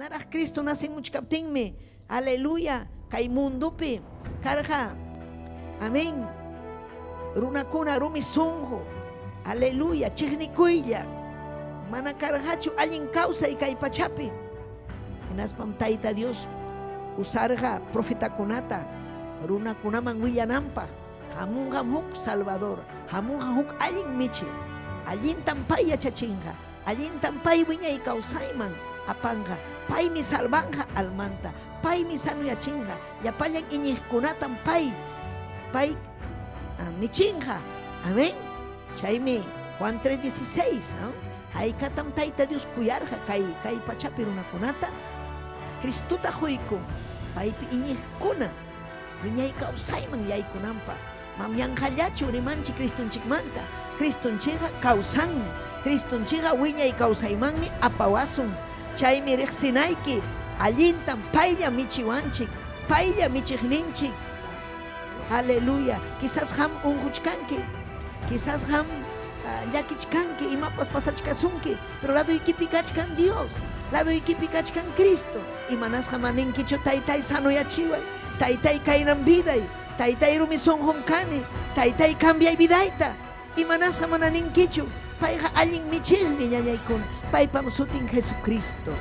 Manaraq Cristo nacemuchkaptinmi, aleluya, kay mundopi karqa, amén, runakuna rumi sunqu, aleluya, chiqnikuylla, mana karqachu allin kawsay kay pachapi. Hinaspam Tayta Dios usarqa profetakunata runakunaman willananpaq, hamunqam huk Salvador, hamunqa huk allin michiq, allintam pay yachachinqa, allintam pay wiñay kawsayman apanqa, paymi salvanqa almanta, paymi sanuyachinqa, llapallan iñiqkunatam pay pay michinqa. Amén. Chaymi Juan 3:16, ¿no? Haykatam Tayta Dios kuyarqa kay kay pachapi runakunata, Cristota quykun paypi iñiqkuna wiñay kawsayman yaykunanpaq. Mam yanqallachu rimanchik Cristonchikmanta, Cristonchikqa kawsanmi, Cristonchikqa wiñay kawsaymanmi apawasun. Chaymi riqsinayki allintam paylla michiwanchik, paylla michiqninchik. Aleluya. Quizás qam unquchkanki, quizás qam llakichkanki, imapas pasachkasunki, pero ladoykipi kachkan Dios, ladoykipi kachkan Cristo. Imanasqa maninkichu taytay sanoyachiway, taytay kaynam viday, taytay rumi sunqum kani, taytay cambiay vidayta. Imanasqa mana ninkichu, payqa allin michiqmi ñañaykuna, paypam sutin Jesucristo.